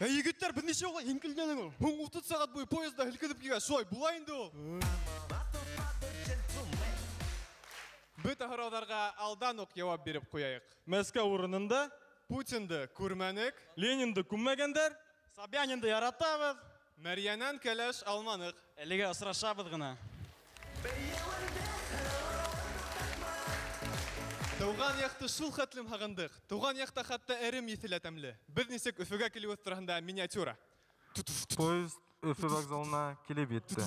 Ә егеттәр, беҙ нисә улай һеңкелдәнең ул? Һуң 30 сәғәт буйы поезда һелкенеп килгән, шулай була инде ул. Бөтә һорауҙарға алдан уҡ яуап биреп ҡуяйыҡ. Мәскәү урынында Путинды күрмәнек, Ленинды күммәгәндәр, Собянинды яратабыҙ, Мәрйәнән кәләш алманыҡ. Әлегә осрашабыҙ ғына. Тыуған яҡты шул хәтлем һағындыҡ. Тыуған яҡта хатта әрем еҫе лә тәмле. Беҙ нисек Өфөгә килеүебеҙ тураһында миниатюра. Поезд Өфө вокзалына килеп етте.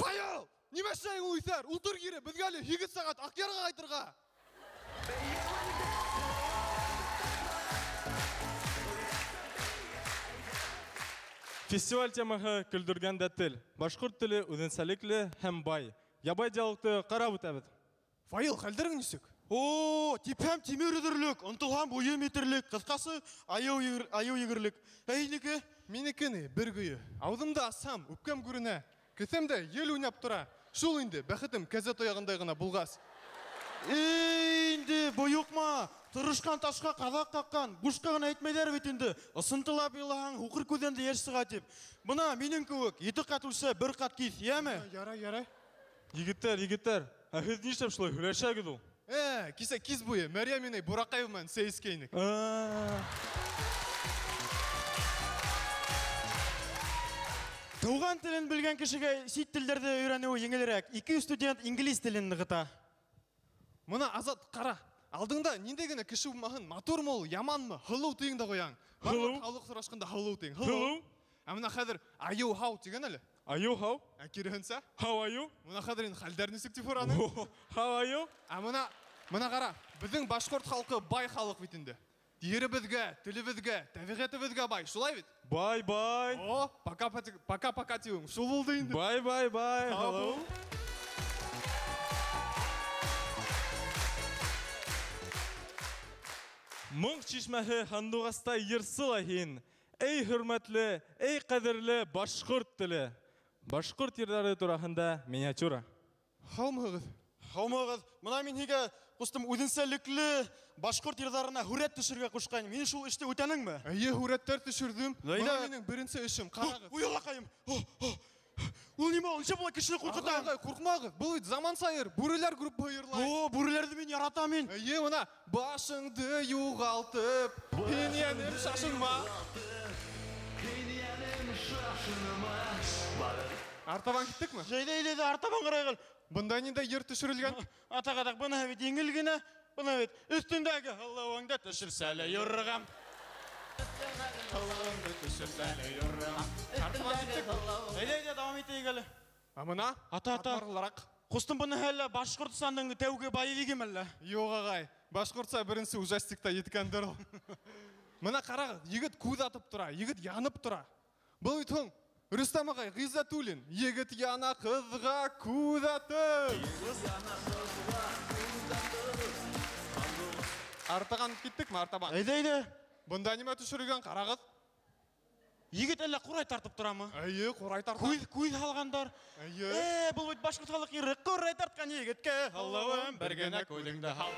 Файыл! Нимә эшләйһең ул иҫәр? Ултыр кире, беҙгә әле 8 сәғәт Аҡъярға ҡайтырға. Фестиваль темаһы көлдөргәндә тел. Башҡорт теле үҙенсәлекле һәм бай. Ябай диалогты ҡарап үтәбеҙ. Файыл, хәлдәрең нисек? О, типһәм тимер өҙөрлөк, ынтылһам буйым етерлек, ҡыҫҡасы айыу егерлек. Ә һинеке? Минеке ни, бер көйө. Ауыҙымды асһам, үпкәм күренә. Кеҫәмдә ел уйнап тора. Шул инде, бәхетем кәзә тояғындай ғына булғас. Эй, инде, бойоҡма. Тырышҡан ташҡа ҡаҙаҡ ҡаҡҡан. Бушҡа ғына әйтмәйҙәр бит инде. Ысынтылап илаһаң, һуҡыр күҙҙән дә йәш сыға тип. Бына минең кеүек, 7 ҡат үлсә, 1 ҡат киҫ, йәме? Ярай, ярай. Егеттәр, егеттәр, ә һеҙ нишләп шулай һөйләшәгеҙ ул? Кисә кис буйы Мәрйә менән Бураҡаев менән сәй эскәйнек. Тыуған телен белгән кешегә сит телдәрҙе өйрәнеүе еңелерәк. 2 студент инглиз телен нығыта. Мына Азат, ҡара. Алдыңда ниндәй генә кеше булмаһын, матурмы ул, яманмы, һылыу тиң дә ҡуяң. Һылыу? Халыҡ һорашҡанда һылыу тиң. Һылыу. Һылыу? Ә мына хәҙер айыу һау тигән әле. Айыу һау? Ә киреһенсә? How are you? Мына хәҙер инде хәлдәр нисек тип һораны. How are you? Ә мына ҡара, беҙҙең башҡорт халҡы бай халыҡ бит инде. Еребеҙгә, телебеҙгә, тәбиғәтебеҙгә бай, шулай бит? Бай, бай. О, пока, пока, пока тиеүең. Шул булды инде. Бай, бай, бай. Һау Hello. бул. Моң шишмәһе һандуғастай йырсы ла һин. Эй хөрмәтле, эй ҡәҙерле башҡорт теле. Башҡорт йырҙары тураһында миниатюра. Һаумыһығыҙ? Һаумыһығыҙ. Мына мин һиңә, ҡустым, үҙенсәлекле башҡорт йырҙарына һүрәт төшөрөргә ҡушҡайным. Һин шул эште үтәнеңме? Эйе, һүрәттәр төшөрҙөм. Ләйлә. Мына минең беренсе эшем, ҡарағыҙ. Ой, Аллаҡайым. Ул нимә ул? Нисә була кешене ҡурҡыта? Ағай, ағай, ҡурҡмағыҙ. Был бит заман сайыр, бүреләр группаһы йырлай. О, бүреләрҙе мин яратам мин. Эйе, мына башыңды юғалтып, һин йәнем шашынма. Артабан киттекме? Әйҙә, әйҙә, әйҙә, артабан ҡарайыҡ әле. Бында ниндәй йыр төшөрөлгән? Атаҡ, атаҡ, бына бит еңел генә, бына бит өҫтөндәге һылыуыңды төшөрсә лә юрғам. Һылыуыңды төшөрсә лә юрғам. Артабан киттекме? Әйҙә, әйҙә, дауам итәйек әле. Ә мына? Ата, ата. Атмарлыраҡ. Ҡустым, быны әллә Башҡортостандың тәүге боевигеме әллә? Юҡ, ағай, башҡортса беренсе ужастикта еткәндер ул. Мына ҡарағыҙ, егет күҙ атып тора, егет янып тора. Был бит һуң Рөстәм ағай Ғиззәтуллин, егет яна ҡыҙға күҙ атып. Артаған киттекме, артабан? Әйҙә, әйҙә. Бында нимә төшөрөлгән, ҡарағыҙ? Егет әллә ҡурай тартып торамы? Эйе, ҡурай тарта. Күҙ һалғандар. Эйе. Был бит башҡорт халыҡ йыры. Ҡурай тартҡан егеткә һалыуым, бер генә күҙеңде һал.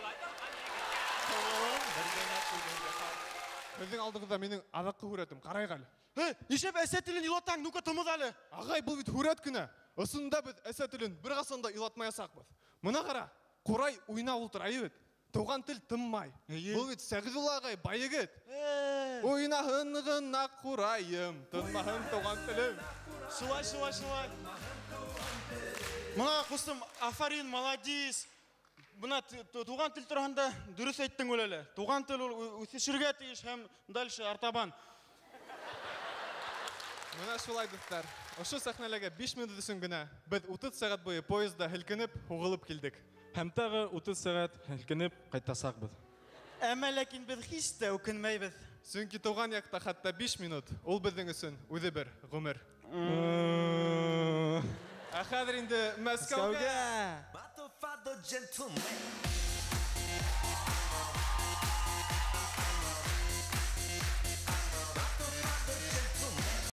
Беҙҙең алдығыҙҙа минең аҙаҡҡы һүрәтем, ҡарайыҡ әле. Эй, нишләп әсә телен илатаң? Ну-ка, тымыҙ әле. Ағай, был бит һүрәт кенә. Ысынында беҙ әсә телен бер ҡасан да илатмаясаҡбыҙ. Мына ҡара, ҡурай уйнап ултыра, әйе бит. Тыуған тел тынмай. Эйе. Был бит Сәғиҙулла ағай, бай егет. Уйнаһын ғына ҡурайым, тынмаһын тыуған телем. Шулай, шулай, шулай. Мына, ҡустым, афарин, молодец. Бына туған тел тураһында дөрөҫ әйттең ул әле. Туған тел ул үҫешергә тейеш һәм дальше артабан. Мына шулай, дуҫтар. Ошо сәхнәләгә 5 минут өсөн генә беҙ 30 сәғәт буйы поезда һелкенеп, һуғылып килдек. Һәм тағы 30 сәғәт һелкенеп ҡайтасаҡбыҙ. Әммә ләкин беҙ һис тә үкенмәйбеҙ. Сөнки тыуған яҡта хатта 5 минут ул беҙҙең өсөн үҙе бер ғүмер. Ә хәҙер инде Мәскәүгә. Мәскәүгә. Matofado gentleman.